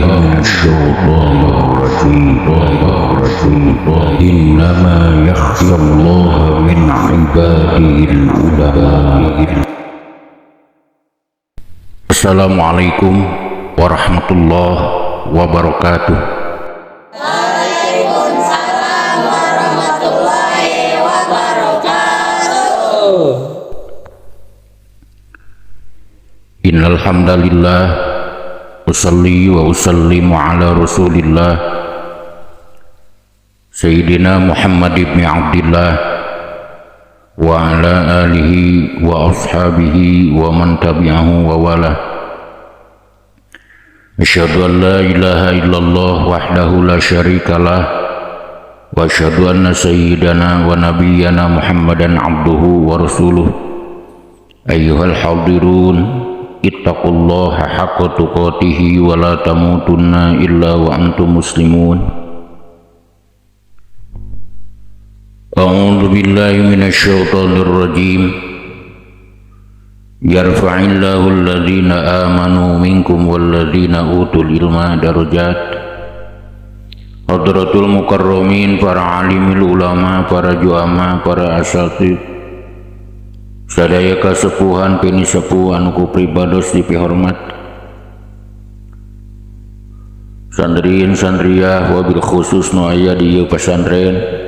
Minasyaitonir rajim. Innama yakhsyallaha min ibadihil ulama. Assalamualaikum warahmatullahi wabarakatuh. Waalaikumsalam warahmatullahi wabarakatuh. Innal hamdalillah usalli wa usallimu ala Rasulillah Sayyidina Muhammad ibn Abdillah wa ala alihi wa ashabihi wa man tabi'ahu wa wala. Asyhadu an la ilaha illallah wahdahu la syarikalah wa asyhadu anna sayyidana wa nabiyyana Muhammadan abduhu wa rasuluh. Ayyuhal hadirun, ittaqullaha haqqa tuqatihi wa la tamutunna illa wa antum muslimun. A'udzu billahi minasyaitonir rajim. Yarfa'illahu alladhina amanu minkum walladhina utul ilma darajat. Hadratul mukarramin, para alimil ulama, para juama, para asatid, sadaya kasepuhan pini sepuh anu ku pribados dipihormat, sandriin sandriah wabil khusus nu aya di ieu pesantren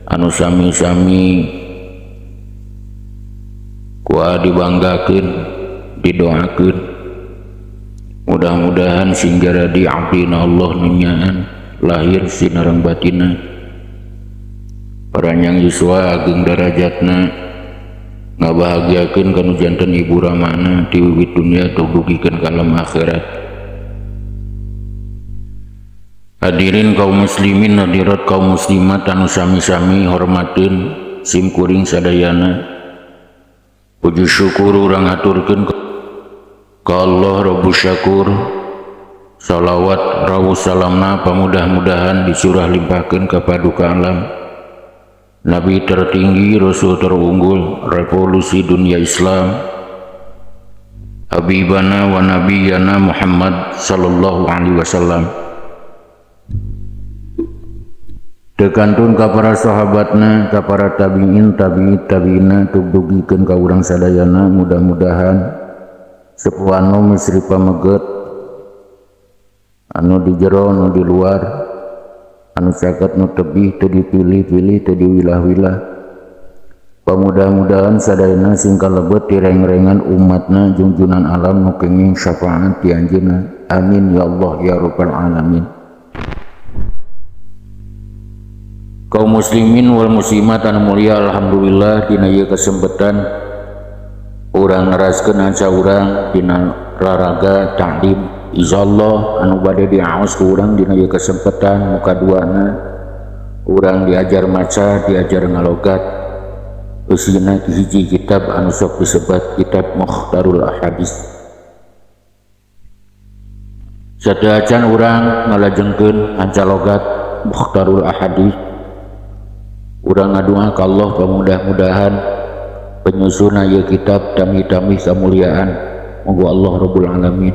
anu sami-sami kuah dibanggakeun, didoakeun, mudah-mudahan sing jaradi abdina Allah nunyaan lahir sinareng batina, paranjang yuswa ageng darajatna, ngabahagiakeun kanu janten ibu ramana ti wiwit dunya tugugikeun ka alam akhirat. Hadirin kaum muslimin hadirat kaum muslimat anu sami-sami hormateun sim kuring sadayana. Puji syukur urang haturkeun ka Allah Rabbus Syakur. Salawat rawuh salamna pamudah-mudahan dicurah limpahkeun ka paduka alam Nabi tertinggi, Rasul terunggul, revolusi dunia Islam, Habibana wa Nabiyana Muhammad sallallahu alaihi wasallam. Tekantun ka para sahabatna, ka para tabi'in, tabi'it tabi'ina, tugdugikeun ka urang sadayana, mudah-mudahan sepuh anu misri pameget, anu di jero, anu di luar, anu caket nu tebih, teu dipilih-pilih, teu diwilah-wilah. Pamudah-mudahan sadayana sing kalebet tireng-rengan umatna jungjunan alam nu kenging syafaat ti anjeunna. Amin ya Allah ya rabbal alamin. Kaum muslimin wal muslimat anu mulia, alhamdulillah dina ieu kesempatan urang neraskeun anca urang dina raraga ta'lim. Insyaallah anu bade diaos ku urang dina ieu kesempatan muka duana urang diajar maca, diajar ngalogat, eusina hiji kitab anu sok disebat kitab Mukhtarul Ahadis. Sateuacan urang ngalajengkeun anca logat Mukhtarul Ahadis, urang ngadua ka Allah pamudah-mudahan penyusuna ieu kitab tami-tami kamuliaan monggo Allah Rabbul Alamin.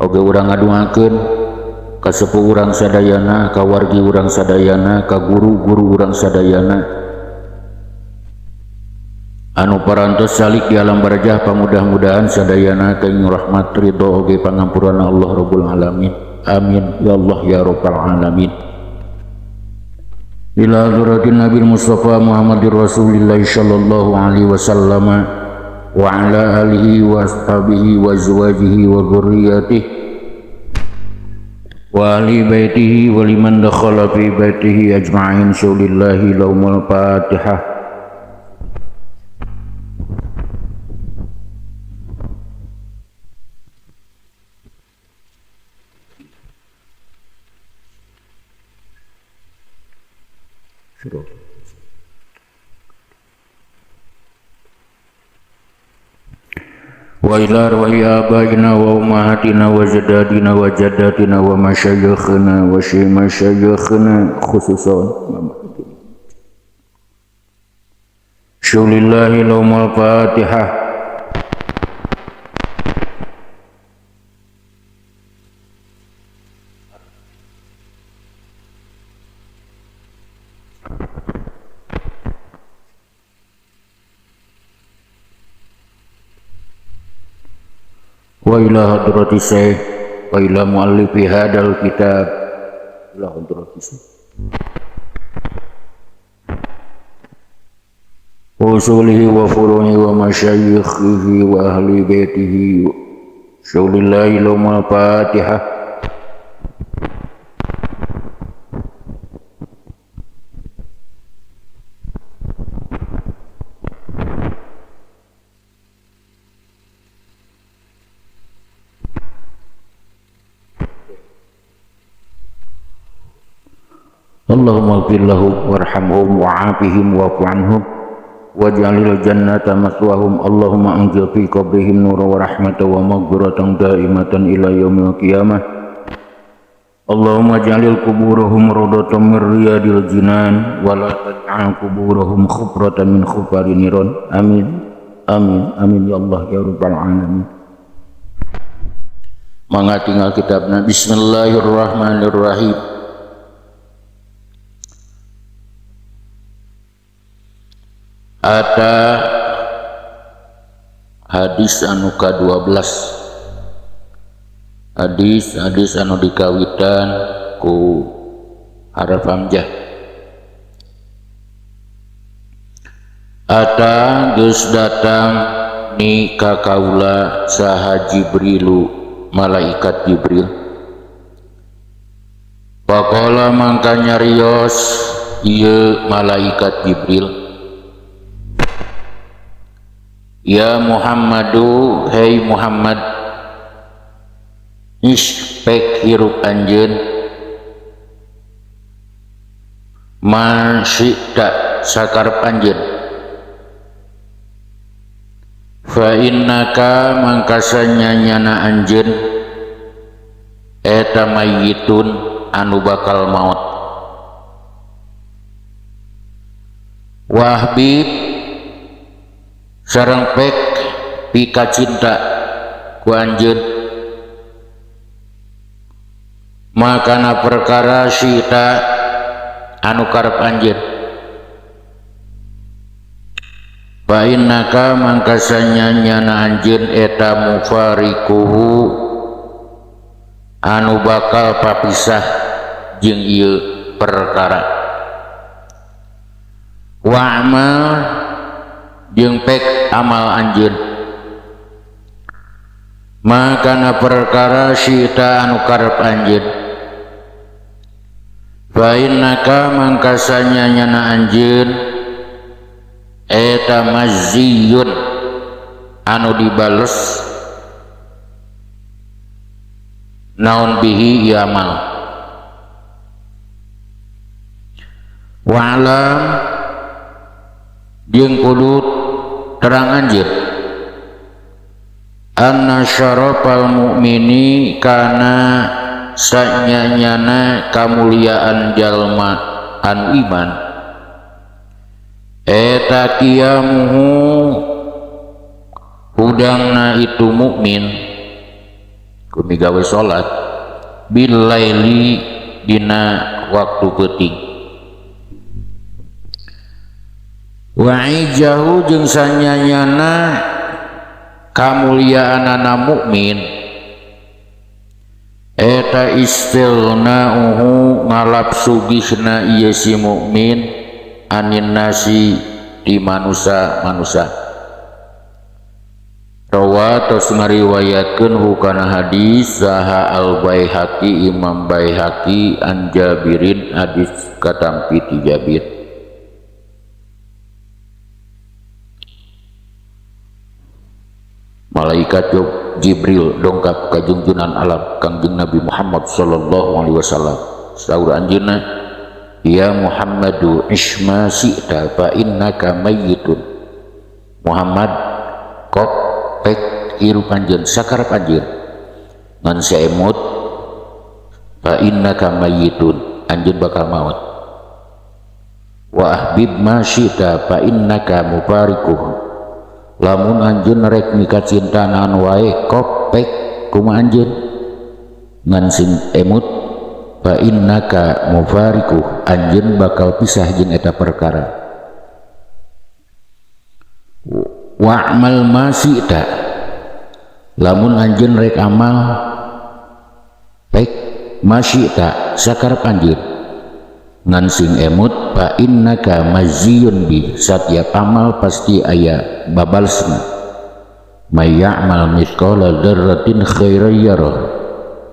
Oge urang ngaduakeun ka sepuh urang sadayana, ka wargi urang sadayana, ka guru-guru urang sadayana anu parantos salik di alam barzah, pamudah-mudahan sadayana kenging rahmat ridho oge pangampuran Allah Rabbul Alamin. Amin ya Allah ya Rabbal Alamin. Ila hadratin Nabi Mustafa Muhammadir Rasulillah sallallahu alaihi wasallam wa ala alihi wa ashabihi wa azwajihi wa dzurriyyatihi wa ahli baitihi wa liman dakhala fi baitihi ajma'in. Sulillahi laumul Fatihah. Wa ila arwahi abaina wa ummahatina wa jaddadina wa jaddatina wa masyayikhina wa masyayikhina khususan Syulillahi laumul Fatihah. Wa ila hadrati syekh wa ila muallifi hadal kitab ila hadrati syekh wa usulihi wa furuhi wa masyayikhihi wa ahli baitihi syaulillahi lahumul fatihah. Allahumma ighfir lahum warhamhum wa'afihim wa'fu anhum waj'alil jannata maswahum. Allahumma anzil fi qabrihim nura wa rahmatan wa maghfiratan daimatan ila yaumil qiyamah. Allahumma ij'alil kuburahum rawdatan min riyadil jinan wa la taj'al kuburahum khufratan min khufarin niran. Amin amin amin ya Allah ya rabbal alamin. Mangga tinggal kitabna. Bismillahirrahmanirrahim. Ata hadis anu ka-12, hadis anu dikawitan ku haraf hamzah. Ata geus datang ni ka kaula saha Jibrilu, malaikat Jibril. Faqala mangka nyarios ieu malaikat Jibril, ya Muhammadu, hei Muhammad, ispek hirup anjeun, ma syi'ta sakarep anjeun, fa innaka mangkasanya nyana anjeun eta mayyitun anu bakal maut. Wahbib sareng pek pika cinta ku anjeun makana perkara sita anu karep anjeun, fa innaka mangkasanya nyana anjeun eta mufarikuhu anu bakal papisah jeung ieu perkara. Wa amal jeung pek amal anjeun makana perkara sita anu karep anjeun, fa innaka mangkasanya nyana anjeun eta maziyun anu dibales naon bihi ieu amal. Wa alam jeung kudu terang anjeun anna syarafal mu'mini kana sanyanyana kamuliaan jalma anu iman eta qiyamuhu hudangna itu mukmin kumigawe salat billaili dina waktu peuting, wa ijahu jeung sanyanyana kamuliaanana mukmin eta istilnauhu ngalap sugihna ieu si mukmin anin nasi di manusa-manusa. Rawa tos ngariwayatkeun hukana hadis saha al Baihaqi, Imam Baihaqi, an Jabirin hadis katampi ti Jabir. Malaikat Jibril dongkap ka junjunan alam Kangjeng Nabi Muhammad sallallahu alaihi wasallam. Saur anjeunna, ya Muhammadu isma syi'ta fa innaka mayyitun. Muhammad kok pek hirup anjeun sakarep anjeun ngan saemut, fa innaka mayyitun, anjeun bakal maut. Wa ahbib ma syi'ta fa innaka mufariquh. Lamun anjeun rek mikacintaan wae kopek kumaha anjeun ngan sing emut fa innaka mufariquh anjeun bakal pisah jeung eta perkara. Wa'mal ma syi'ta lamun anjeun rek amal baik ma syi'ta sakarep anjeun ngan sing emut fa innaka maziyun bi satiap amal pasti aya babalesna. May ya'mal mithqala dzarratin khairan yarah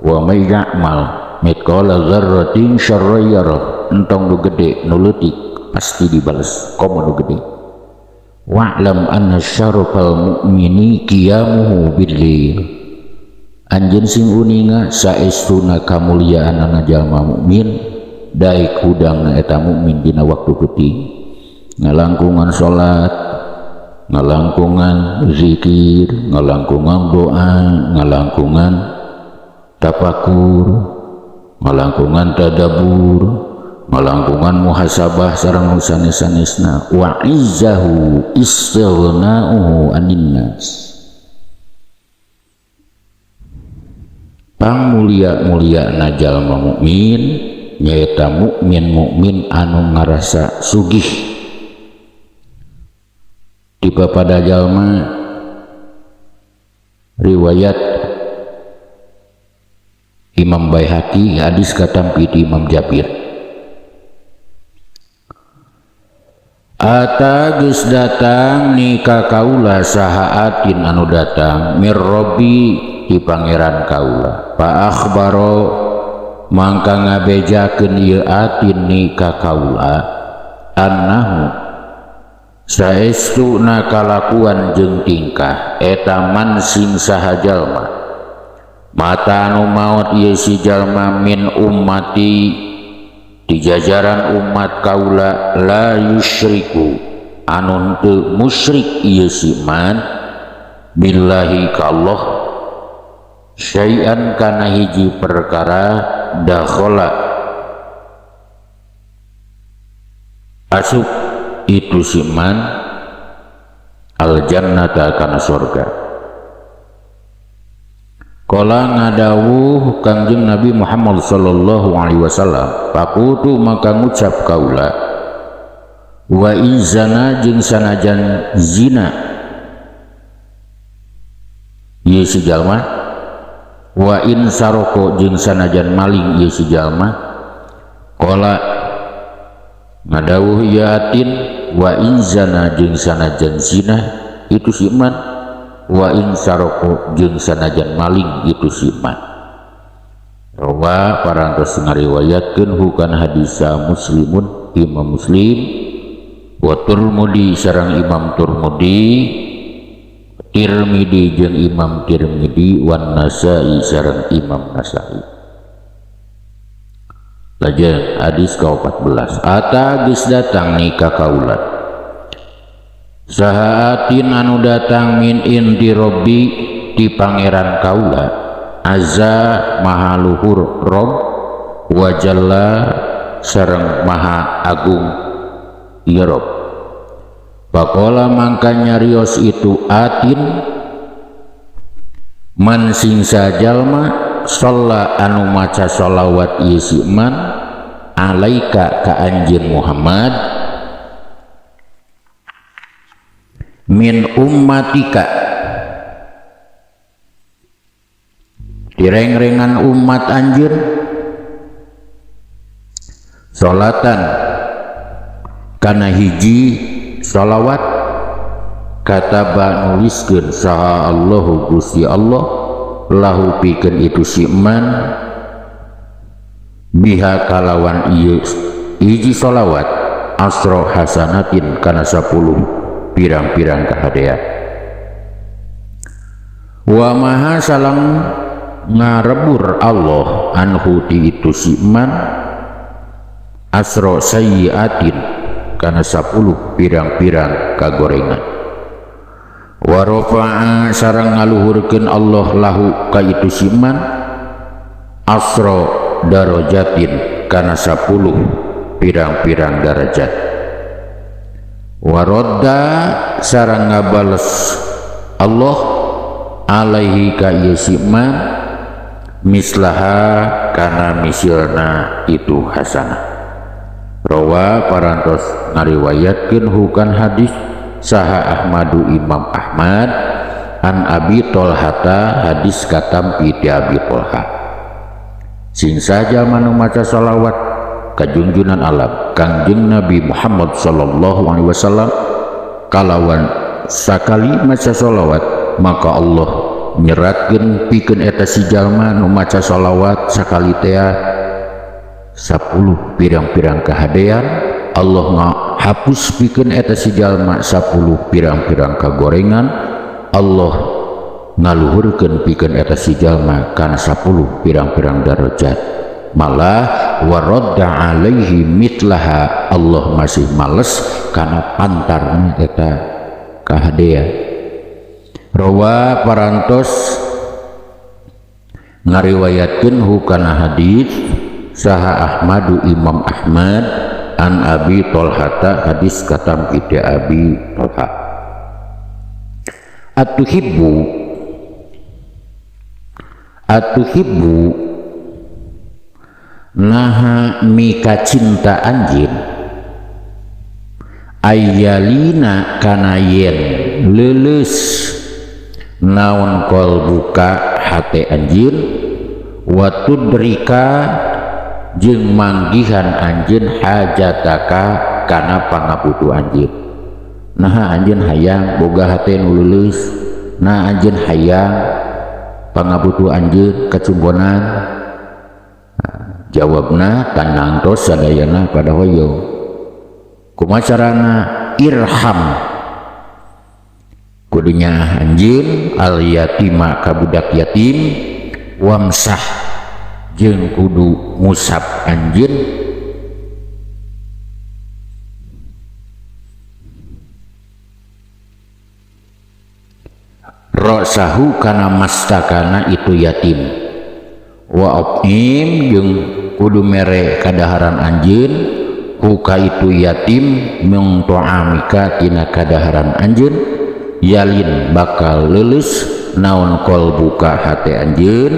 wa may ya'mal mithqala dzarratin syarran yarah. Entong nu gede nu leutik pasti dibales komo nu gede. Wa'lam anna syarafal mu'mini qiyamuhu bil-lail anjeun sing uninga saestuna kamuliaanana jalma mukmin daek hudangna eta mukmin dina waktu peuting ngalangkungan salat, ngalangkungan zikir, ngalangkungan doa, ngalangkungan tafakur, ngalangkungan tadabbur, ngalangkungan muhasabah sareng nu sanes-sanesna. Wa izzahu istighna'uhu anin nas pangmulia-muliana jalma mukmin nyaeta mukmin-mukmin anu ngarasa sugih tipe pada jalma. Riwayat Imam Baihaqi hadis katampi ti Imam Jabir. Ata geus datang ni ka kaula saha atin anu datang mir Rabbi ti pangeran kaula fa akhbaro mangka ngabejakeun ieu atin ni ka kaula annahu saestuna kalakuan jeung tingkah eta man sing saha jalma mata anu maot ieu si jalma min ummati di jajaran umat kaula la yusyriku anu teu musyrik ieu si man billahi ka Allah syai'an kana hiji perkara dakhala asup itu si man al jannata kana surga. Kala ngadawuh Kangjeng Nabi Muhammad sallallahu alaihi wasallam pakutu maka ngucap kaula wa in zana jeung sanajan zina ieu si jalma wa in saroko jeung sanajan maling ieu si jalma. Kala ngadawuh ieu atin wa in zana jeung sanajan zina itu si man wa in saroko jeung sanajan maling itu si man. Rawa parantos ngariwayatkeun hukana hadisa Muslimun Imam Muslim wa Turmudi sareng Imam Turmudi, Tirmidzi jeung Imam Tirmidzi, wan Nasa'i sareng Imam Nasa'i. Lajeng hadis ka-14 ata geus datang ni ka kaula saha atin anu datang min inti robbi ti pangeran kaula azza maha luhur rob wa jalla sareng maha agung ya rob. Pakola mangka nyarios itu atin man sing sajalma shalla anu maca sholawat ieu si man alaika ka anjeun Muhammad min ummatika direng-rengan umat anjeun salatan kana hiji sholawat kataba nuliskeun saha Allahu Gusti Allah lahu pikeun itu si man biha kalawan ieu hiji sholawat asra hasanatin kana 10 pirang-pirang kahadean. Wa maha salang ngarebur Allah anhu ti itu si man asra sayyiatin kana 10 pirang-pirang kagorengan. Wa rafa'a sareng ngaluhurkeun Allah lahu ka itu si man asra darajatin kana 10 pirang-pirang darajat. Wa radda sareng ngabales Allah alaihi ka ieu si man Mislaha kana misilna itu hasanah. Rawa parantos ngariwayatkeun hukan hadis saha Ahmadu Imam Ahmad an Abi Tolhata hadis katampi ti Abi Tolha. Sing saja manu maca shalawat kajunjunan alam Kangjeng Nabi Muhammad sallallahu alaihi wasallam kalawan sakali maca shalawat maka Allah nyeratkeun pikeun eta si jalma nu maca shalawat sakali tea 10 pirang-pirang kahadean. Allah ngahapus pikeun eta si jalma 10 pirang-pirang kagorengan. Allah ngaluhurkeun pikeun eta si jalma kana 10 pirang-pirang darajat. Malah waradda alaihi mitlaha, Allah masih males kana pantarna eta kahadean. Rawa parantos ngariwayatkeun hukana hadis saha Ahmadu Imam Ahmad an Abi Tolhata hadis katampi ti Abi Tolha. Atuhibbu atuhibbu naha mika cinta anjeun ayyalina kana yen leuleus naon qalbuka hate anjeun wa tudrika jeung manggihan anjeun hajataka kana pangabutuh anjeun. Naha anjeun hayang boga hate nu leuleus, nah anjeun hayang pangabutuh anjeun kacumponan. Jawabna tanangtos sadayana pada hoyong. Kumaha carana? Irham kudunya anjeun al yatima ka budak yatim, wamsah jeung kudu ngusap anjeun ra'sahu kana mastakana itu yatim, wa abim jeung kudu mere kadaharan anjeun huka itu yatim mung ta'amika tina kadaharan anjeun, yalin bakal leuleus naon qalbuka hate anjeun,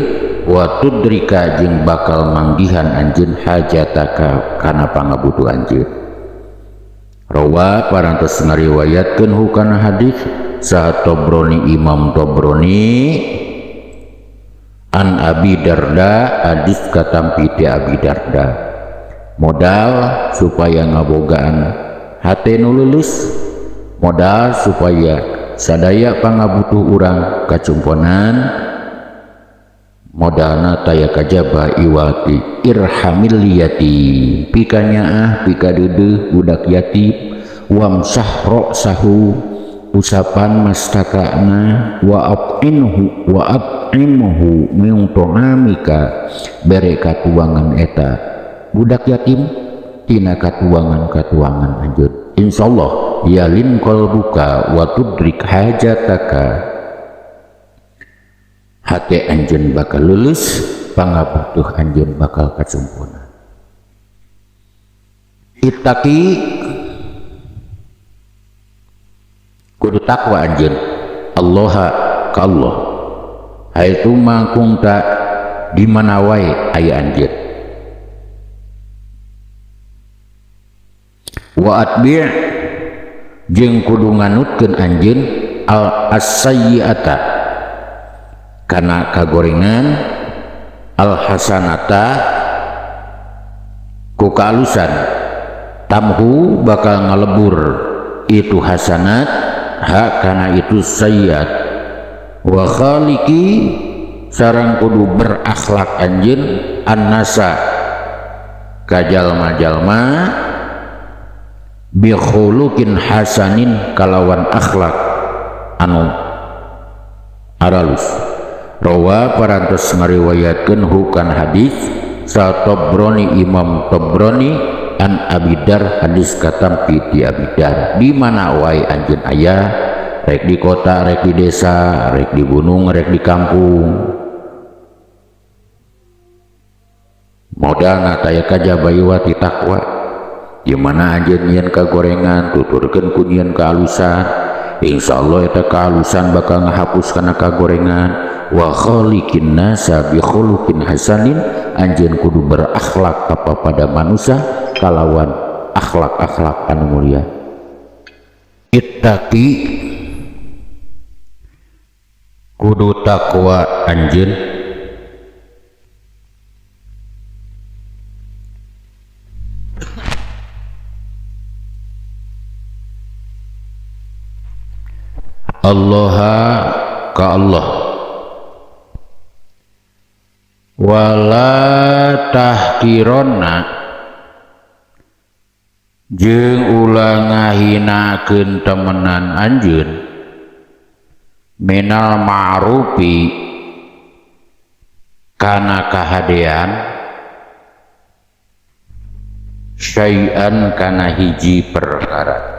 wa tudrika jeung bakal manggihan anjeun hajataka kana pangabutuh anjeun. Rawa parantos ngariwayatkeun hukana hadis saha Tobroni Imam Tobroni an Abi Darda hadis katampi ti Abi Darda. Modal supaya ngabogaan hate nu leuleus, modal supaya sadaya pangabutuh urang kacumponan, modalna taya kajaba iwati irhamil yatim pikanyaah pikadeudeuh budak yatim, wamsah ra'sahu usapan mastakana, wa abinhu wa abimhu min ta'amika bere katuangan eta budak yatim tina katuangan-katuangan anjeun. Insyaallah yalin qalbuka wa tudrik hajataka, hate anjeun bakal lulus, pangabutuh anjeun bakal kacumpuna. Ittaqi kudu takwa anjeun Allah ka Allah haitsu ma kunta di mana wae aya anjeun. Wa atbi' jeung kudu nganutkeun anjeun al as-sayyi'ata kana kagorengan, al hasanata ku kaalusan, tamhu bakal ngalebur itu hasanat ha kana itu sayyiat. Wa khaliqi sareng kudu berakhlak anjeun annasa ka jalma-jalma bi khuluqin hasanin kalawan akhlak anu aralus. Rawa parantos ngariwayatkeun hukan hadis sa Tobroni Imam Tobroni an Abidar hadis katampi ti Abidar. Di mana wae anjeun aya, rek di kota, rek di desa, rek di gunung, rek di kampung, modalna taya kajaba iwati takwa. Di mana anjeun nyieun kagorengan tuturkeun ku nyieun kaalusan, insyaallah eta kaalusan bakal ngahapus kana kagorengan. Wa khaliqin nasa bi khuluqin hasanin, anjeun kudu berakhlak kepada manusia kalawan akhlak-akhlak anu mulia. Ittaqi kudu takwa anjeun Allah ka Allah, wala tahkironna jeung ulah ngahinakeun temenan anjeun minal ma'rufi kana kahadean syai'an kana hiji perkara.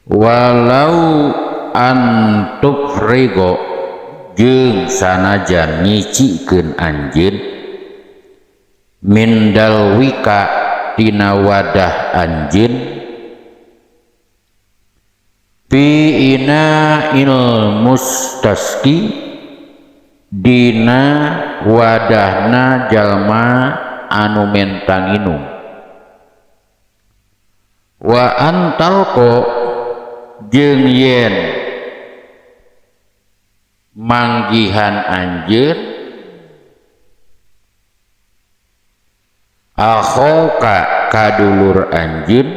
Walau antufrigo jeung sanajan nyicikeun anjeun min dalwika tina wadah anjeun fi ina'il mustaski dina wadahna jalma anu menta nginum, wa antalqo jeung yen manggihan anjeun akhoka kadulur anjeun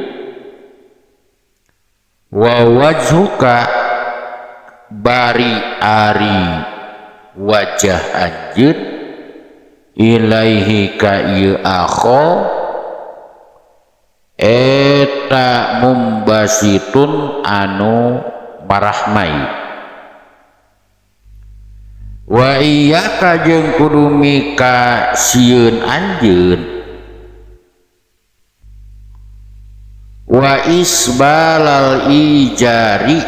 wa wajhuka bari ari wajah anjeun ilaihi ka ieu akho eta mumbasitun anu marahmai. Wa iyyaka jeung kudu mika sieun anjeun wa isbalal ijari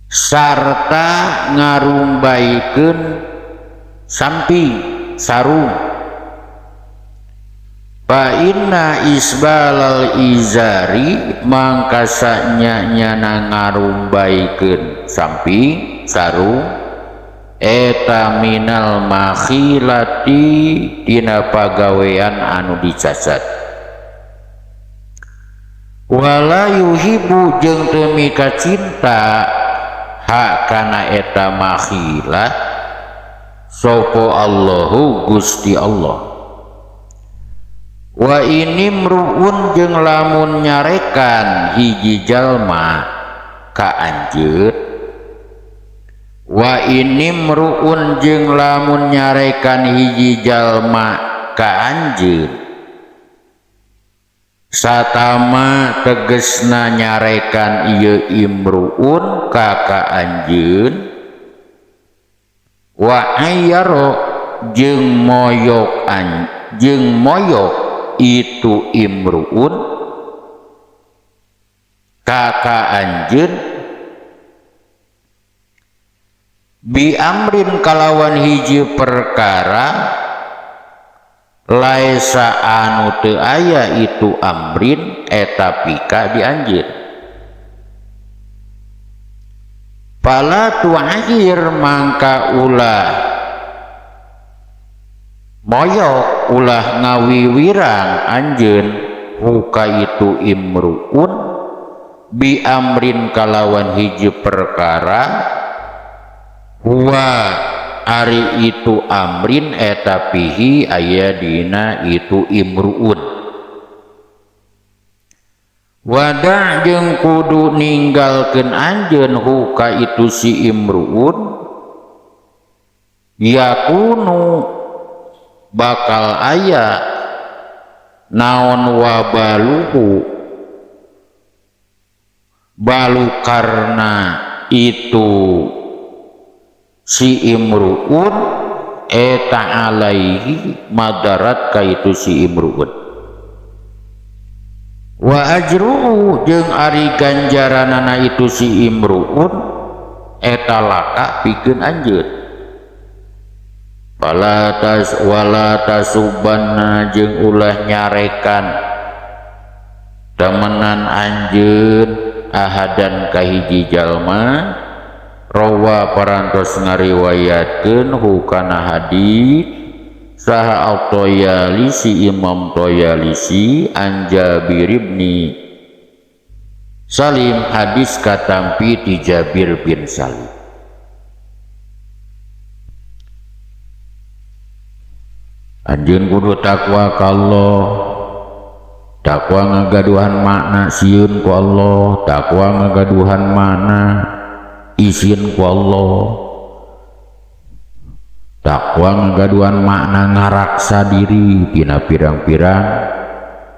sarta ngarumbaikeun samping sarung. Fa inna isbalal izari mangkasa nyana ngarumbaikeun samping sarung eta minal makhilati dina pagawean anu dicacat. Wala yuhibu jeung teu mika cinta hak kana eta makhilah sapa Allahu Gusti Allah. Wa ini mruun jeung lamun nyarekan hiji jalma ka anjeun, wa ini mruun jeung lamun nyarekan hiji jalma ka anjeun satama tegesna nyarekan ieu imruun ka ka anjeun wa ayyaro jeung moyok jeung moyok itu imruun kaka anjeun bi amrin kalawan hiji perkara laisa anu teu aya itu amrin eta pika di anjeun. Fala tu'akhir mangka ulah moyok ulah ngawiwirang anjeun huka itu imruun bi amrin kalawan hiji perkara huwa ari itu amrin eta pihi aya dina itu imruun. Wadah jeung kudu ninggalkeun anjeun huka itu si imruun yakunu bakal aya naon wabaluhu balu karena itu si imruun eta alaihi madarat ka itu si imruun. Wa ajruhu jeung ari ganjaranana itu si imruun eta laka pikeun anjeun. Wala tas wala tasubanna jeung ulah nyarekan Temenan anjeun ahadan ka hiji jalma rawa parantos ngariwayatkeun hukana hadis saha At-Tayalisi Imam Tayalisi an Jabir bin Salim hadis katampi ti Jabir bin Salim. Anjeun kudu takwa ka Allah, takwa ngagaduhan makna sieun ku Allah, takwa ngagaduhan makna isin ku Allah, takwa ngagaduhan makna ngaraksa diri tina pirang-pirang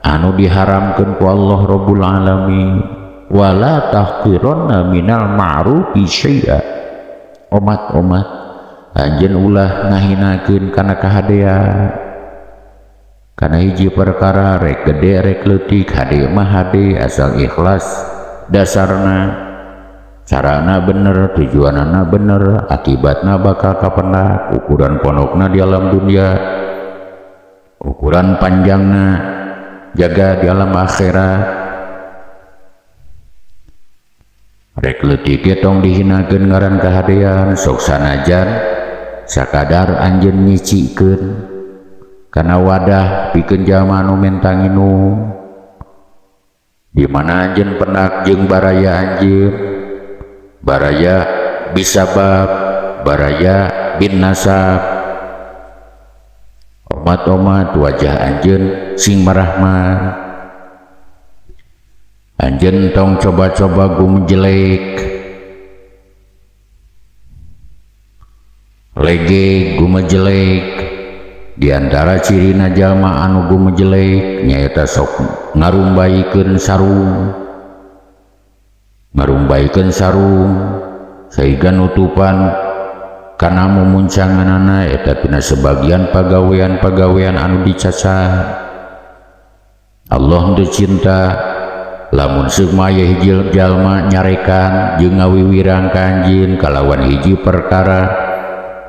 anu diharamkeun ku Allah Rabbul Alamin. Wala tahqiranna minal ma'rufi syai'a. Omat-omat anjeun ulah ngahinakeun kana kahadean, kana hiji perkara rek gede rek leutik, hade mah hade asal ikhlas dasarna, carana bener, tujuanana bener, akibatna bakal kapendak, ukuran pondokna di alam dunia, ukuran panjangna jaga di alam akhirat. Rek leutik ge tong dihinakeun ngaran kahadean, sok sanajan sakadar anjeun nyicikeun kana wadah pikeun jalma anu menta nginum, di mana anjeun pendak jeung baraya anjeun, baraya bisabab, baraya bin nasab. Omat-omat wajah anjeun sing marahman, anjeun tong coba-coba gumejelek, lege gumejelek. Di antara cirina jalma anu gumejelek nyaeta sok ngarumbaikeun sarung, ngarumbaikeun sarung sehingga nutupan kana mumuncanganana eta tina sebagian pagawean-pagawean anu dicaca. Allah teu cinta lamun seuk mah aya hiji jalma nyarekan jeung ngawiwirang ka anjeun kalawan hiji perkara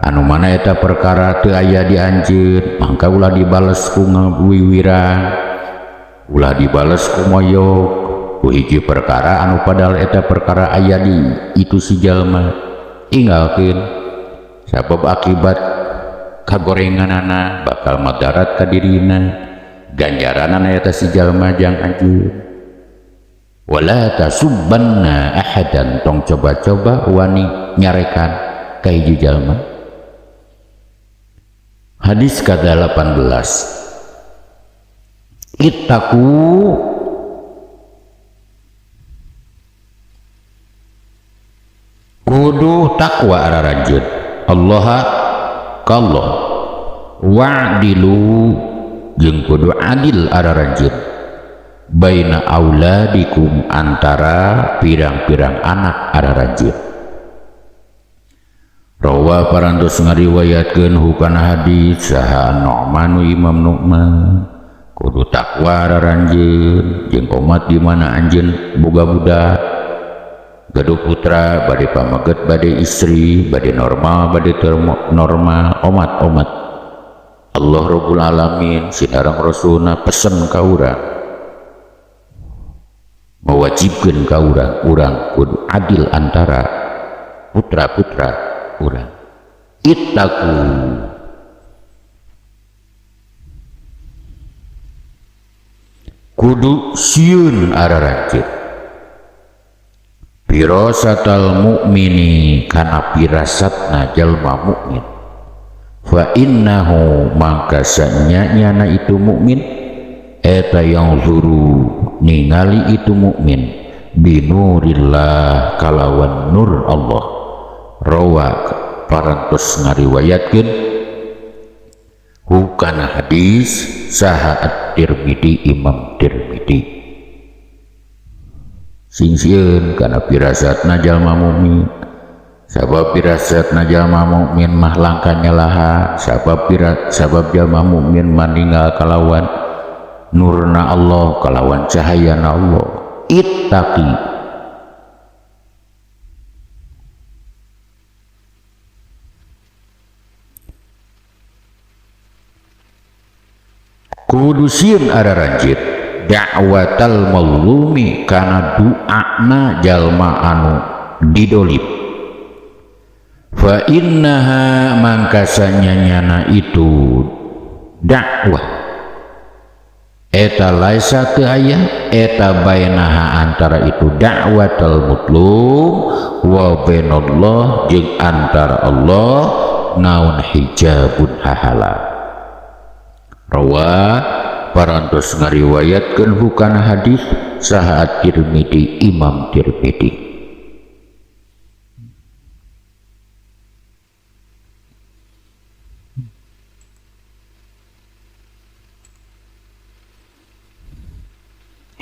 anu mana eta perkara teu aya di anjeun, mangka ulah dibales ku ngawiwirang, ulah dibales ku moyok ku hiji perkara anu padahal eta perkara aya di itu si jalma. Inggalkeun, sabab akibat kagorenganana bakal madarat ka dirina, ganjaranana eta si jalma jang anjeun. Wala tasubbanna ahadan, tong coba-coba wani nyarekan ka hiji jalma. Hadis ke-18, ittaqu kudu takwa araranjeun Allah ka Allah, wa'dilu jeung kudu adil araranjeun baina auladikum antara pirang-pirang anak araranjeun. Rawa parantos ngariwayatkeun hukana hadis saha Nu'manu Imam Nu'man. Kudu takwa araranjeun jeung omat di mana anjeun boga budak, gaduh putra, bade pameget, bade istri, bade normal, bade normal, omat-omat Allah Rabbul Alamin sinareng Rasulna pesen ka urang, mewajibkeun ka urang, urang kudu adil antara putra-putra urang. Ittaqu kudu sieun araranjeun firasatal mukmini kana firasatna jalma mukmin, fa innahu mangka sanyana itu mukmin eta yang zuru ningali itu mukmin binurillah kalawan nur Allah. Rawa parantos ngariwayatkeun hukana hadis saha At-Tirmidzi Imam Tirmidzi. Sing sieun kana firasatna jalma mukmin, sabab firasatna jalma mukmin mah langka nyalaha, sabab sabab jalma mukmin maninggal kalawan nurna Allah, kalawan cahayana Allah. Ittaqi kudu sieun araranjeun da'watal mazlumi kana du'ana jalma anu didolim. Fa innaha mangkasanya nyana itu dakwah eta laisa teu aya eta bainaha antara itu da'watal mutlum wa bainallah jeung antara Allah naon hijabun hahala. Rawa parantos ngariwayatkeun hukana hadis saha At-Tirmidzi Imam Tirmidzi.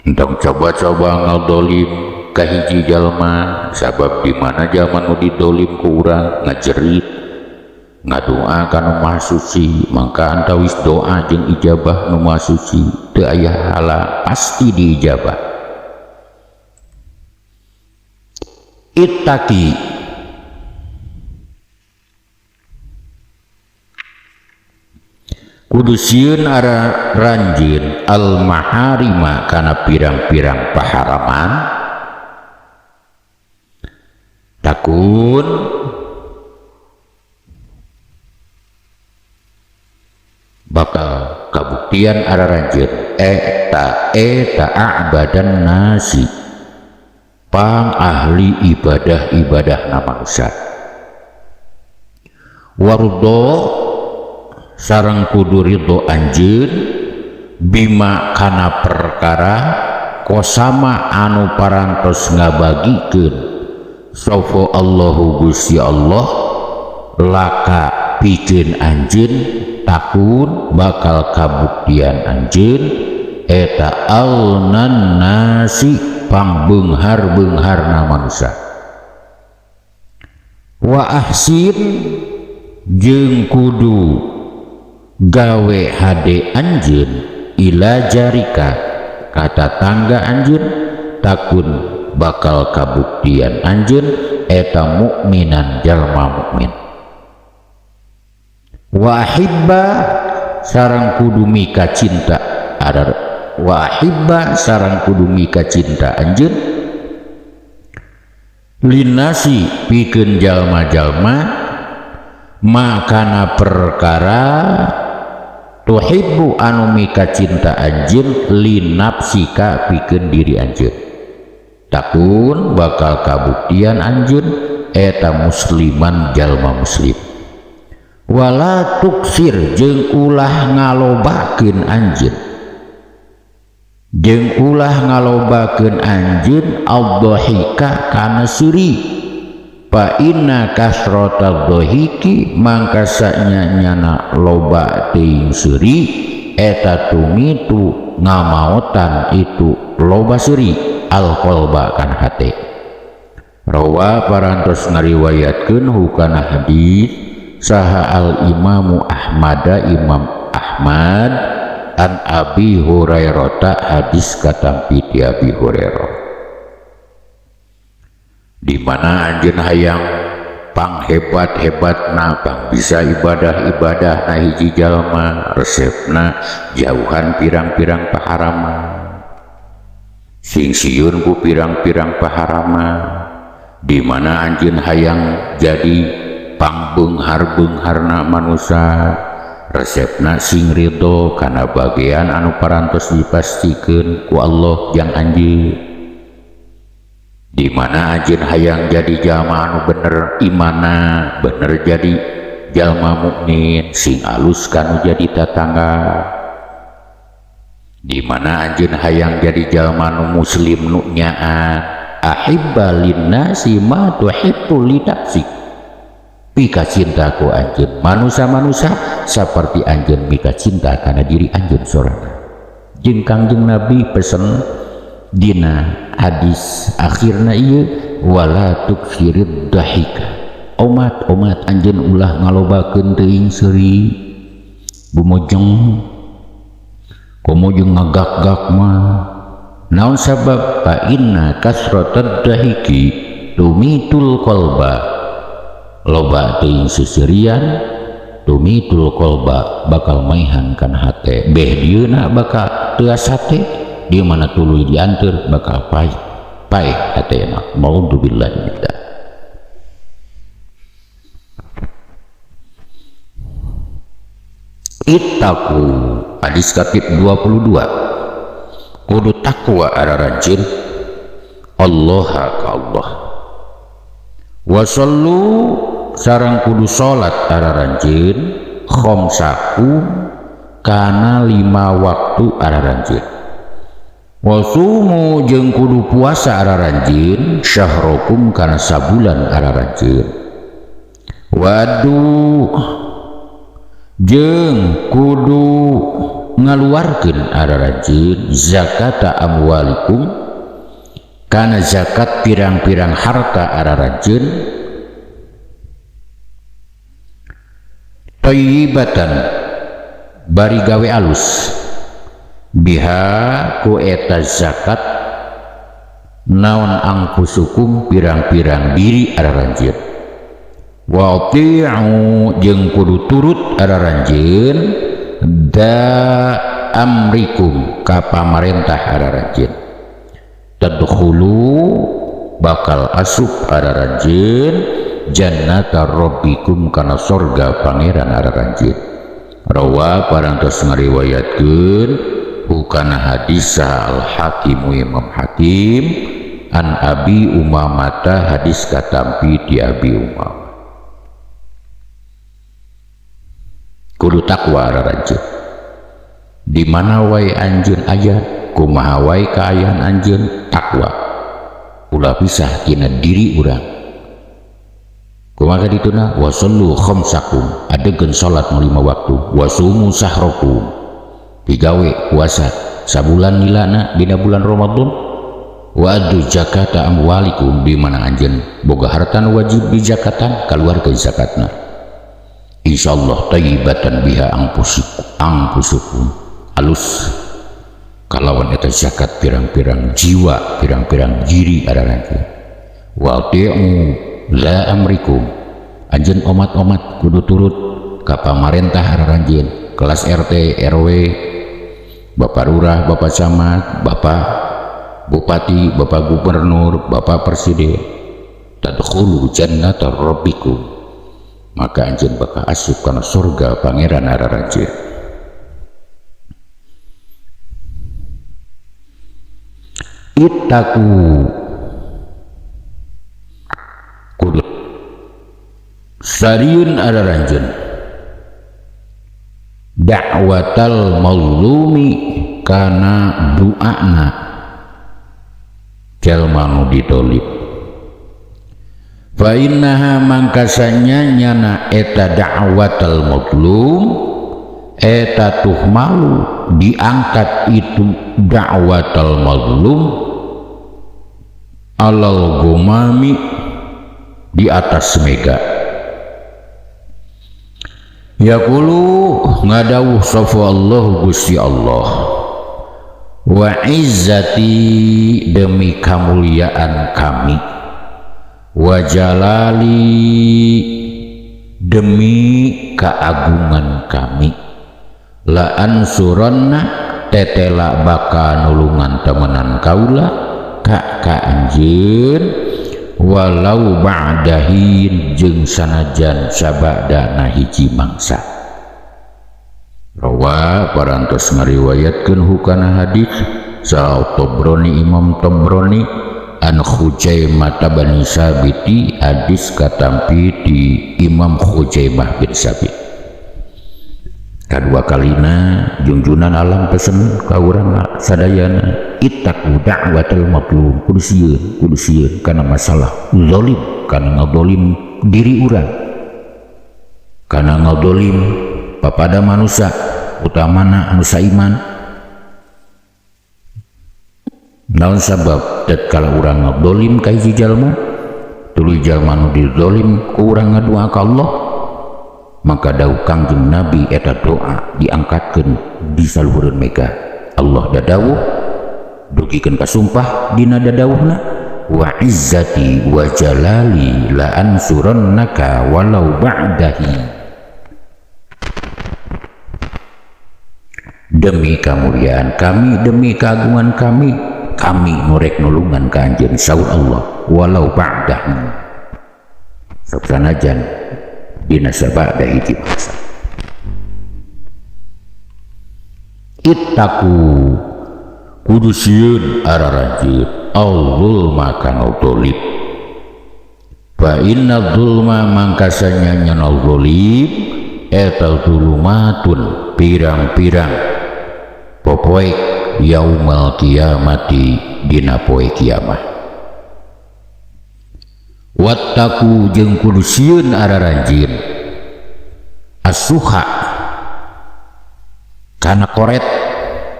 Entong coba-coba ngadolim ka hiji jalma, sabab di mana jalma nu didolim ku urang ngajerit ngadoa ka nu Maha Suci, mangka antawis doa jeung ijabah nu Maha Suci teu aya hala pasti diijabah. Ittaqi kudu sieun ara ranjeun al maharima kana pirang-pirang paharaman takun bakal kabuktian ara ranjeun eta eta a'badan nasi pang ahli ibadah-ibadah na manusia wardo sareng kudu ridho anjeun bima kana perkara kosama anu parantos ngabagikeun sapa Allahu Gusti Allah laka pikeun anjeun takun bakal kabuktian anjeun eta alnan nasi pangbeunghar-beungharna manusia wa ahsin jeung kudu gawe hade anjeun ila jarika kata tangga anjeun takun bakal kabuktian anjeun eta mukminan jalma mukmin wa ahibba sareng kudu mika cinta adar wa ahibba sareng kudu mika cinta anjeun linasi pikeun jalma-jalma makana perkara tuhibbu anu mika cinta anjeun linapsika pikeun diri anjeun takun bakal kabuktian anjeun eta musliman jalma muslim wala tuksir jeung ulah ngalobakeun anjeun jeung ulah ngalobakeun anjeun ad-dhahika kana seuri fa inna kasratad dhahiki mangka sanyana loba teuing seuri eta tumitu ngamaotan itu loba seuri alqalba kan hate. Rawa parantos ngariwayatkeun hukana hadis saha al Imamu Ahmada Imam Ahmad an Abi Hurairah hadis katampi ti Abi Hurairah di mana anjeun hayang panghebat-hebatna pang bisa ibadah-ibadah na hiji jalma resepna jauhan pirang-pirang paharaman sing sieun ku pirang-pirang paharaman di mana anjeun hayang jadi pangbeunghar-beungharna manusa resepna sing ridho kana bagian anu parantos dipastikeun ku Allah jang anjeun di mana anjeun hayang jadi jalma anu bener imana bener jadi jalma mukmin sing alus kanu jadi tatangga di mana anjeun hayang jadi jalma nu muslim nu nyaah ahibba linnasi ma tuhibbu li nafsik mika cinta ku anjeun manusa-manusa saperti anjeun mika cinta kana diri anjeun sorangan. Jeung Kangjeng Nabi pesen dina hadis akhirna ieu wala tuksirid dahika omat-omat anjeun ulah ngalobakeun teuing seuri bumojeng komo jeung ngagak-gak mah naon sabab fa inna kasratad dahiki tumitul qalba loba teuing seserian tumitul qalba bakal maihan kana hate beh dieuna bakal teuas hate Di mana tuluy dianteur bakal paeh paeh hatena. Maudzubillahi min dzalik. Ittaqu hadis katib 22 kudu takwa araranjeun Allah ka Allah wa sallu sareng kudu salat araranjeun khamsakum kana 5 waktu araranjeun wa sumu jeung kudu puasa araranjeun syahrokum kana sabulan araranjeun wadu jeung kudu ngaluarkeun araranjeun zakata amwalikum kana zakat pirang-pirang harta araranjeun thayyibatan bari gawe alus biha ku eta zakat naon angkusukum pirang-pirang diri araranjeun wa ati'u jeung kudu turut araranjeun da amrikum ka pamarentah araranjeun tadkhulu bakal asup araranjeun jannata rabbikum kana sorga pangeran araranjeun rawa parantos ngariwayatkeun hukana hadis al hakim Imam Hakim an Abi Umamata hadis katampi ti Abi Umamah. Kudu takwa araranjeun di mana wae anjeun aya kumaha wae kaayaan anjeun takwa ulah pisah tina diri urang kumaha dituna wa sallu khamsakum adegeun salat 5 waktu wa sumu sahrokum digawe puasa sabulan nilana dina bulan Ramadan wa adu zakata amwalikum di mana anjeun boga harta nu wajib dijakatan kaluarkeun zakatna insyaallah thayyibatan biha angpusukum alus kalawan eta zakat pirang-pirang jiwa pirang-pirang diri araranjeun wa ati'u la amrikum anjeun omat-omat kudu turut ka pamarentah araranjeun kelas RT RW Bapak Lurah Bapak Camat Bapak Bupati Bapak Gubernur Bapak Presiden tadkhulu jannata rabbikum maka anjeun bakal asup kana surga pangeran araranjeun. Ittaqu kudu sarieun araranjeun da'watal mazlumi kana du'ana jalma nu ditolib fa innaha mangkasanya nyana eta da'watal mazlum eta tuhmalu diangkat itu da'watal mazlum alal gumami di atas mega yaqulu ngadawuh sapa Allah Gusti Allah wa izzati demi kemuliaan kami wa jalali demi keagungan kami la ansuranna tetela baka nulungan temenan kaula ka anjeun walau ba'dahin jeung sanajan sabadana hiji mangsa. Rawa parantos ngariwayatkeun hukana hadis sa Tabrani Imam Tabrani an Khuzaimah bin Sabiti hadis katampi di Imam Khuzaimah bin Sabit. Kadua kalina junjunan alam pesen ka urang sadayana ittaqu da'watal mazlum kudu sieun kana masalah zalim kana ngadolim diri urang kana ngadolim papada manusia utamana anu saiman naon sabab tatkala urang ngadolim ka hiji jalma tuluy jalma nu dizolim ku urang ngadua ka Allah maka dawuh Kangjeng Nabi eta doa diangkatkeun di saluhureun mega Allah dadawuh dugikeun kasumpah dina dadawuhna wa izzati wa jalali la ansurannaka walau ba'dahi. Demi kemuliaan kami, demi keagungan kami, kami nu rek nulungan ka anjeun, saur Allah, walau ba'dahu, sok sanajan dina sabada hiji masa. Ittaqu, kudu sieun araranjeun, al-zulma kana zalim, fa inna zulma mangkasanya nyana zalim eta zulumatun pirang-pirang popoek yaumal kiamati dina poe kiamah. Wattaqu, jeung kudu sieun araranjeun, asuha kana koret,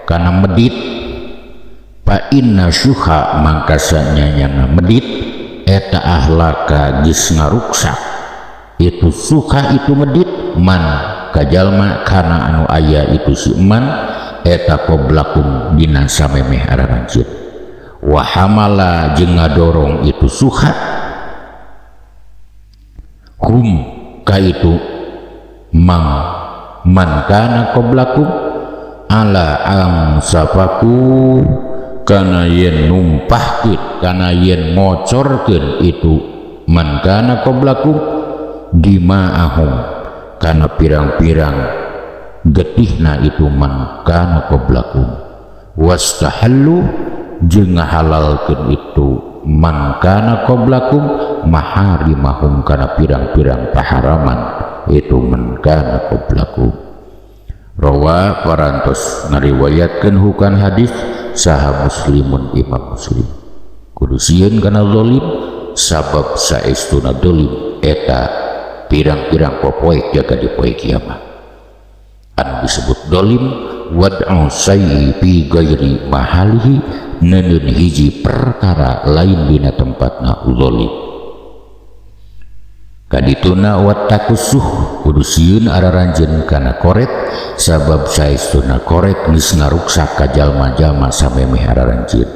kana medit, fa inna syuha mangkasanya nyana medit eta ahlaka geus ngaruksak itu suha itu medit man kajalma kana anu aya itu si man eta qoblakum dina samemeh araranjeun, wa hamala jeung ngadorong itu suha hum ka itu mang man kana qoblakum ala angsafaku kana yen numpahkeun, kana yen ngocorkeun itu man kana qoblakum dima'ahum kana pirang-pirang getihna itu man kana qoblakum, wastahallu jeung ngahalalkeun itu man kana qoblakum maharimahum kana pirang-pirang paharaman itu man kana qoblakum. Rawa, parantos ngariwayatkeun hukan hadis saha muslimun imam muslim. Kudu sieun kana zalim, sabab saestuna zalim eta pirang-pirang popoek jaga di poe kiamat. Anu disebut zalim wad'u sayyi fi ghairi mahalihi, neundeun hiji perkara lain dina tempatna zalim. Kadituna wattaqusuh, kudu sieun araranjeun kana koret, sabab saestuna koret geus ngaruksak ka jalma-jalma samemeh araranjeun,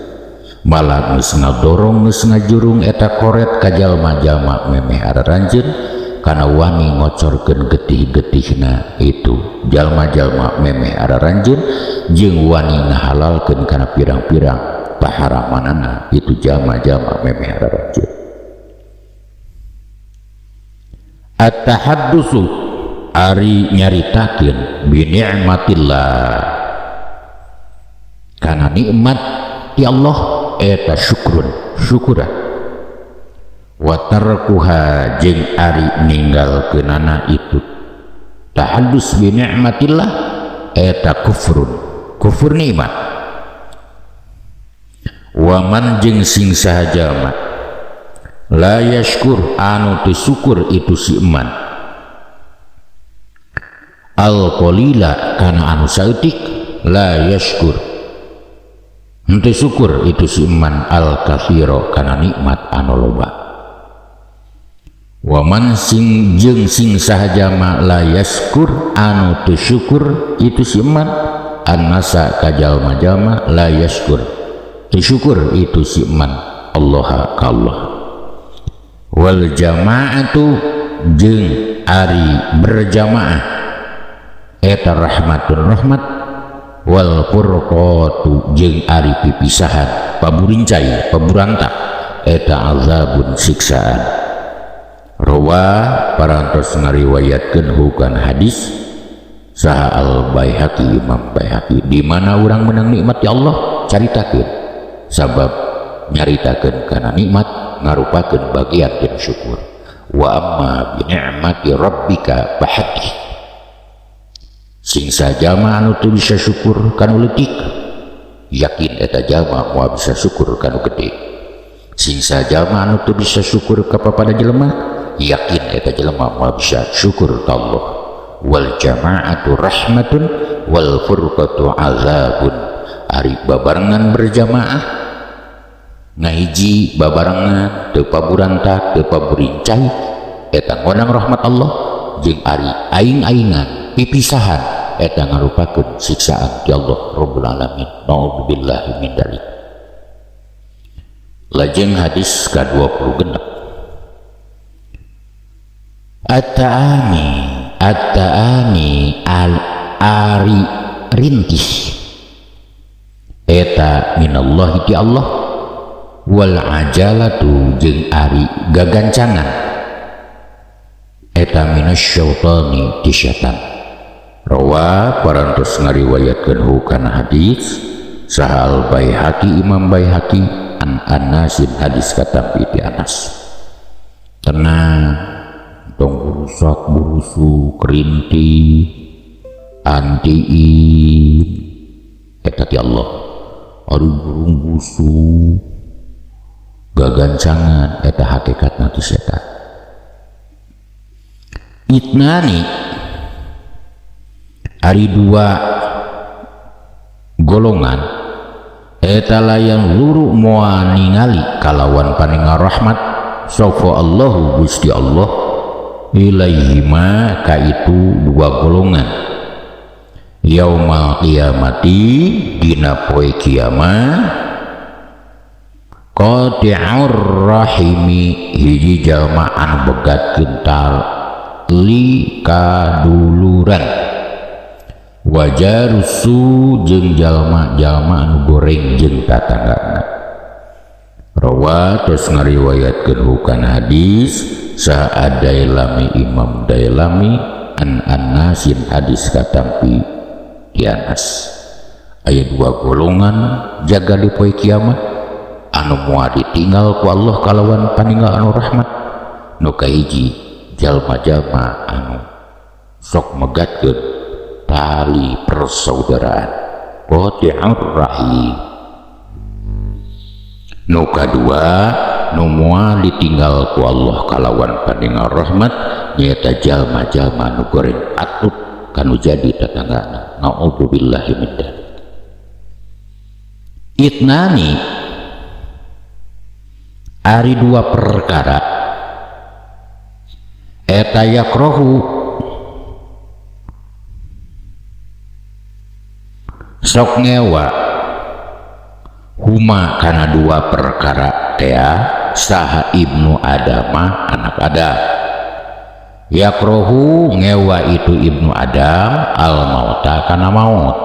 malah geus ngadorong geus ngajurung eta koret ka jalma-jalma memeh araranjeun kana wani ngocorkeun getih-getihna itu jalma-jalma memeh araranjeun, jeung wani ngahalalkeun kana pirang-pirang paharamanana itu jalma-jalma memeh araranjeun. At-tahaddusu ari nyaritakeun bi ni'matillah kana nikmat ti Allah eta syukrun syukura, wa tarkuha jeung ari ninggalkeunana itu tahaddus bi ni'matillah eta kufrun kufur nikmat. Wa man jeung sing saha jalma la yashkur anu teu syukur itu si iman al qalila kana anu saeutik, la yashkur henteu syukur itu si iman al katsira kana nikmat anu loba. Wa man sing jeung sing saha jalma la yashkur anu teu syukur itu si iman annasa ka jalma-jalma la yashkur teu syukur itu si iman Allah ka Allah. Wal jama'atu jeung ari berjamaah eta rahmatun rahmat, wal furqatu jeung ari pipisahan paburincai paburantak eta azabun siksaan. Rawa, parantos ngariwayatkeun hukan hadis saha al Baihaqi Imam Baihaqi. Di mana urang menang nikmat ya Allah caritakeun, sabab nyaritakeun kana nikmat ngarupakeun bagian tina syukur. Wa amma bi ni'mati rabbika fahaddits, sing sajalma anu teu bisa syukur kanu leutik yakin eta jalma moal bisa syukur kanu gede, sing sajalma anu teu bisa syukur ka papada jelema yakin eta jelema moal bisa syukur ka Allah. Wal jama'atu rahmatun wal furqatu azabun, ari babarengan berjamaah ngahiji babarengan teu paburantak teu paburincai eta ngondang rahmat Allah, jeung ari aing-aingan pipisahan eta ngarupakeun siksaan ti Allah Rabbul Alamin. Naudzubillahi min dzalik. Lajeng hadis ka-26. At-ta'ani at-ta'ani al ari rintih eta minallahi ti Allah wal ajalatu jeung ari gagancangan eta minasyaitani ti syaitan. Rawa parantos ngariwayatkeun hu kana hadis saha Al Baihaqi Imam Baihaqi an Anasin hadis katampi ti Anas. Tenang tong burusak burusu kerinti antiin eta ti Allah. Ari burung busu gagancangan eta hakikatna ti setan. Itnani ari dua golongan eta layang luru moal ningali kalawan paningal rahmat sapa Allahu Gusti Allah ilaihima ka itu dua golongan yaumal qiyamati dina poe kiamat qati'ur rahimi hiji jalma anu begatkeun tali kaduluran wajarusu jeung jalma-jalma anu goreng jeung tatanggana. Rawa terus ngariwayatkeun hukana hadis saha Dailami Imam Dailami an Anasin hadis katampi ti Anas. Aya dua golongan jaga di poe kiamat anu moal ditinggal ku Allah kalawan paninggal anu rahmat. Nu kahiji jalma-jalma anu sok megatkeun tali persaudaraan qati'ur rahim. Nu kadua nu moal ditinggal ku Allah kalawan paninggal rahmat nyaeta jalma-jalma nu goreng patut kanu jadi tatanggana. Naudzubillahi min dzalik. Itnani ari dua perkara eta yakrohu sok ngewa huma kana dua perkara tea saha ibnu adama anak Adam. Yakrohu ngewa itu ibnu Adam al mauta kana maut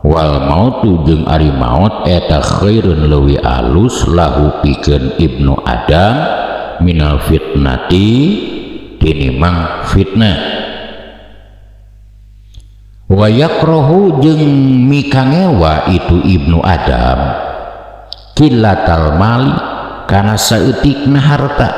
wal mautu jeung ari maut eta khairun leuwih alus lahu pikeun ibnu Adam minal fitnati tinimang fitnah. Wa yakrohu jeung mikangewa itu ibnu Adam killatal mali kana saeutikna harta.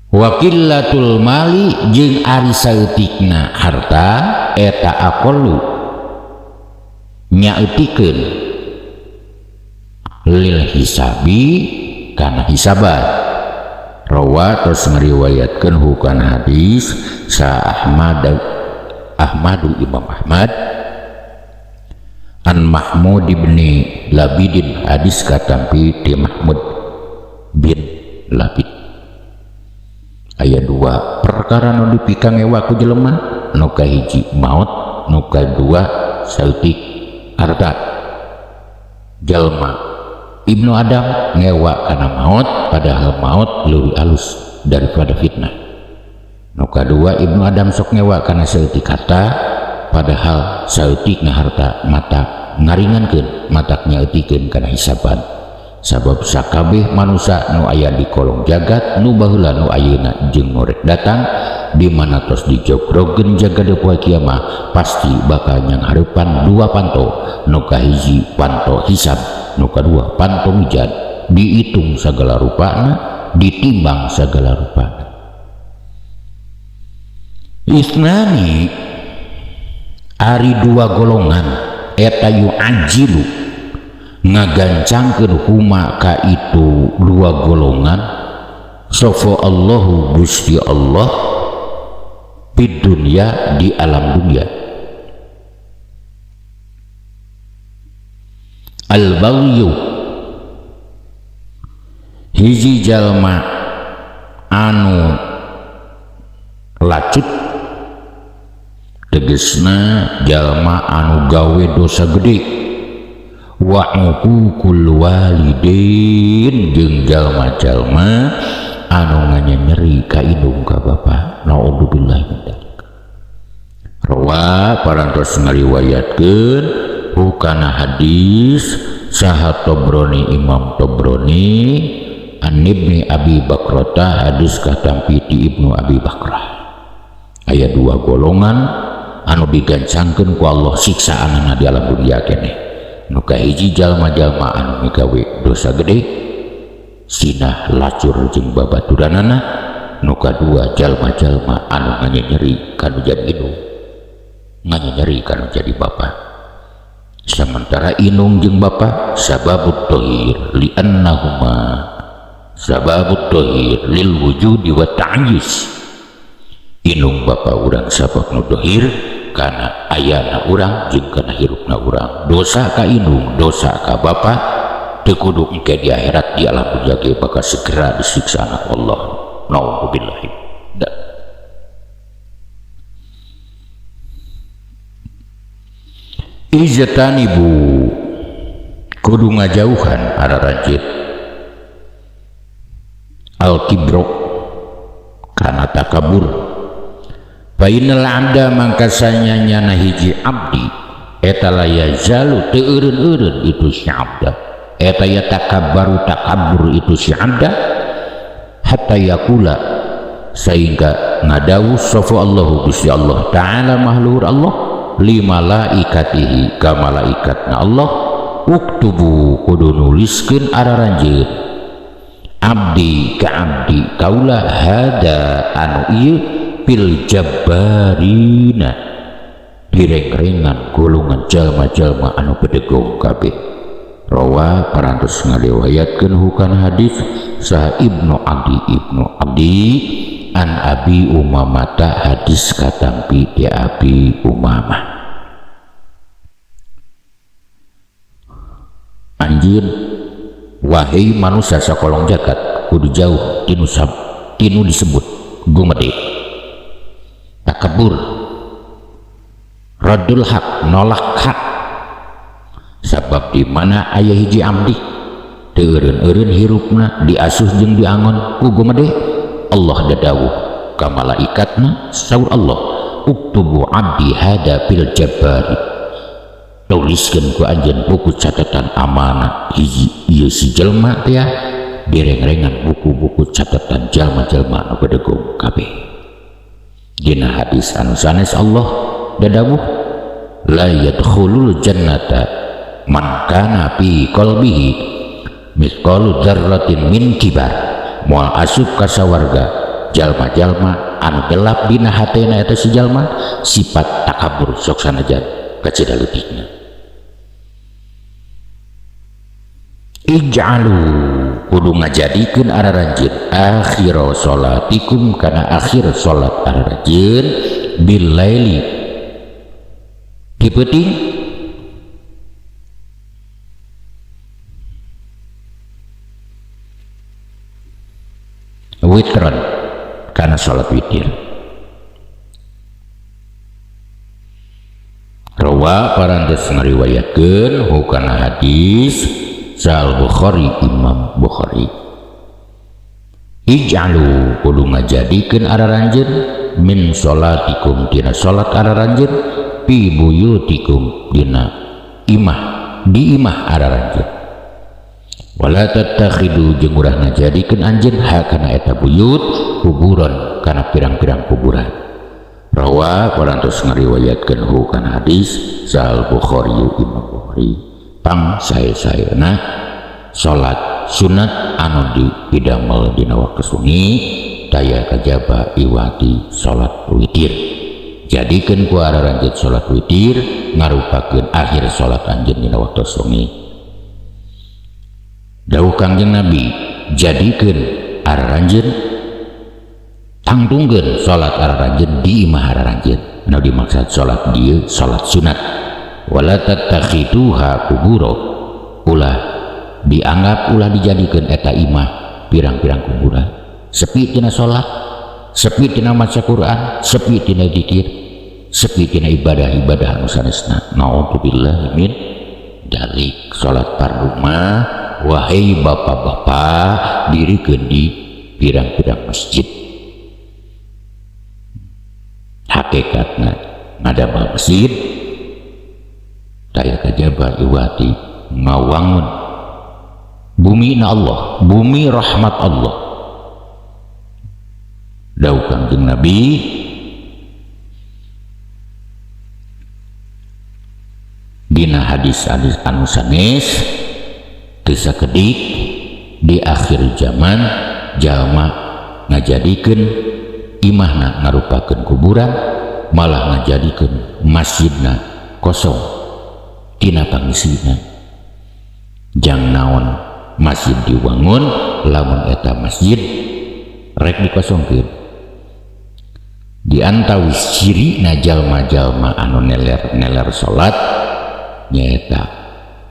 Wa qillatul mali jeung ari saeutikna harta eta aqallu nyaeutikeun lil hisabi kana hisaban. Rawa terus ngariwayatkeun hukana hadis sa Ahmad Ahmadu Imam Ahmad an Mahmud ibni Labidin hadis katampi ti Mahmud bin Labid. Aya dua perkara nu dipikangewa ku jelema, nu kahiji maut, nu kadua saeutik harta. Jelema Ibnu Adam ngewa kana maut, padahal maut leuwih alus daripada fitnah. Nu kadua Ibnu Adam sok ngewa kana saeutik harta, padahal saeutikna harta mata ngaringankeun, matak nyaeutikeun kana hisaban. Sabab sakabeh manusia nu aya di kolong jagat nu baheula nu ayeuna jeung nu rek datang di mana tos dijogrogeun jaga di poe kiamah pasti bakal nyanghareupan dua panto, nu kahiji panto hisab, nu kadua panto mizan, dihitung sagala rupana, ditimbang sagala rupana. Isnani ari dua golongan eta yu'ajilu ngagancangkeun huma ka itu dua golongan sapa Allahu Gusti Allah di dunia di alam dunia. Al-baghyu hiji jalma anu lacut tegesna jalma anu gawe dosa gede wa uququl walidain jeung jalma-jalma anu nganyeri ka indung ka bapa. Naudzubillah min dzalik. parantos ngariwayatkeun hukana hadis saha Tobroni Imam Tobroni an Ibni Abi Bakrata hadis katampi ti Ibnu Abi Bakrah. Aya dua golongan anu digancangkeun ku Allah siksaanana di alam dunia keneh. Nu kahiji jalma-jalma anu migawe dosa gede, sinah, lacur jeung babaturanana. Nu kadua jalma-jalma anu nganyeri kanu jadi indung, nganyeri kanu jadi bapa. Sementara indung jeung bapa sababut tohir li annahuma sababut tohir lil wujudi wa ta'yis. Indung bapa urang sabab nu dohir kana ayana urang jeung kana hirupna urang. Dosa ka indung, dosa ka bapa teu kudu engke di akhirat, di alam dunia ge bakal segera disiksa Allah. Nauzubillah. Ijtanibu kudu ngajauhan araranjeun al-kibro kana takabur. Fa innal abda mangkasanya nyana hiji abdi eta la yazalu teu eureun-eureun itu si abda, eta ya takabbaru takabur itu si abda hatta yakula sehingga ngadawuh sapa Allahu Gusti Allah Ta'ala mahluhur Allah li malaikatihi ka malaikatna Allah uktubu kudu nuliskeun araranjeun abdi ka abdi kaula hada anu ieu fil jabbarina direng-rengan golongan jalma-jalma anu bedegong kabeh. Rawa parantos ngariwayatkeun hukana hadis saha Ibnu Adi Ibnu Adi an Abi Umamata hadis katampi ti Abi Umamah. Anjeun wahai manusia sakolong jagat kudu jauh tinu tinu disebut gumede, takabur, radul hak, nolak hak. Sabab di mana aya hiji abdi teu eureun-eureun hirupna diasuh jeung diangon ku gumede, Allah dadawuh ka malaikatna saur Allah uktubu abdi hada fil jabbari, tuliskeun ku anjeun buku catatan amanah hiji ieu si jelma teh direng-rengan buku-buku catatan jalma-jalma anu bedegong kabeh. Dina hadis anu sanes Allah dadawuh la yadkhulul jannata man kana fi qalbihi mithqalu dzarratin min kibar, moal asup ka sawarga jalma-jalma anu gelap dina hatena eta si jalma sifat takabur sok sanajan kacida leutikna. Ij'alu kudu ngajadikeun araranjeun akhira sholatikum kana akhir salat araranjeun bil laili di peuting witran kana salat witir. Rawa parantos ngariwayatkeun hukana hadis Sal Bukhari Imam Bukhari. Ij'alu kudu ngajadikeun araranjeun min sholatikum dina salat araranjeun fi buyutikum dina imah di imah araranjeun. Wala tattakhidu jeung urang ngajadikeun anjeun ha kana eta buyut kuburan kana pirang-pirang kuburan. Rawa parantos ngariwayatkeun hu kana hadis Sal Bukhari Imam Bukhari. Pang sae-saena salat sunat anu dipidamel dina waktu sungi daya kajaba iwati salat witir. Jadikeun ku araranjeun salat witir ngarupakeun akhir salat anjeun dina waktu sungi. Dawuh Kangjeng Nabi jadikeun araranjeun tangtungkeun salat araranjeun di imah araranjeun. Anu dimaksud salat dieu salat sunat. Wala tattakhiduha kuburo, ulah dianggap ulah dijadikeun eta imah pirang-pirang kuburan. Sepi tina salat, sepi tina maca Quran, sepi tina zikir, sepi tina ibadah-ibadah anu sanesna. Naudzubillah min dzalik. Salat fardu mah wahai bapak-bapak dirikeun di pirang-pirang masjid. Hakikatna Ngadamel masjid taya kajaba iwati ngawangun bumi na Allah, bumi rahmat Allah. Dawuh Kangjeng Nabi dina hadis-hadis anu sanes teu sakedik di akhir zaman jalma ngajadikeun imahna ngarupakeun kuburan, malah ngajadikeun masjidna kosong tina pangisina. Jang naon masjid diwangun lamun eta masjid rek dikosongkeun. Di antawis ciri na jalma-jalma anu neler-neler salat nyaeta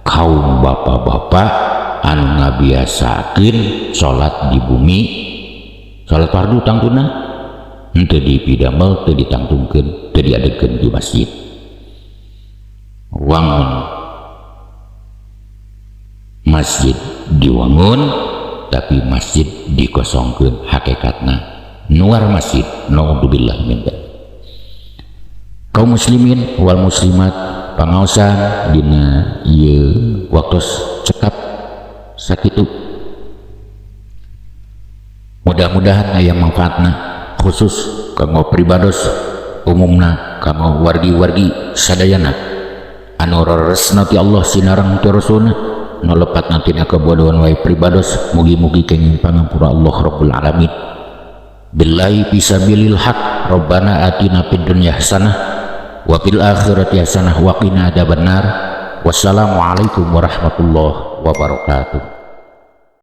kaum bapak-bapak anu ngabiasakeun salat di bumi, salat fardu tangtuna henteu dipidamel, teu ditangtungkeun, teu diadegeun di masjid. Wangun masjid diwangun tapi masjid dikosongkeun, hakikatna nuar masjid. Naudzubillah min dzalik. Kaum muslimin wal muslimat, pangaosan dina ieu waktos cekap sakitu, mudah-mudahan aya manfaatna khusus kanggo pribados, umumna kanggo wargi-wargi sadayana anu reresna ti Allah sinareng ti Rasulna, nu lepat nantina kabodohan wae pribados, mugi-mugi kenging pangampura Allah Rabbul Alamin. Billahi fisabilil haq, rabbana atina fid dunya hasanah wa fil akhirati hasanah wa qina adzabannar. Wassalamualaikum warahmatullahi wabarakatuh.